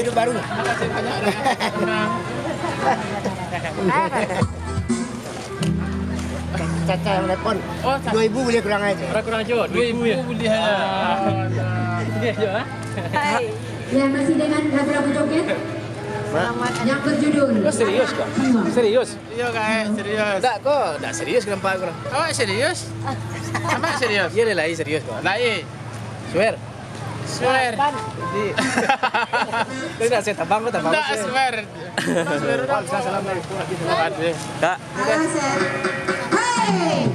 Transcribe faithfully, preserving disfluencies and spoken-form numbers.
Hidup baru. Caca yang telepon. Oh, Ca- Dua ribu boleh kurang aja. Kurang, kurang aja, dua ribu ya? Dua ribu boleh aja. Ah, iya aja, ah. Hai. Ya, masih dengan lagu-lagu joget. Mak. Yang berjudul. Oh, serius, Kak? Jiwa. Serius? Iya, Kak, eh, serius. Tak, kok tak serius kenapa aku lah? Awak serius? Sama serius? Iya, dia lain serius, kok. Lain. Swear. Swear. Jadi, kau nak saya tabang, kau tabang. Tak, swear. Swear udah. Kak. Halo, sir. Hei.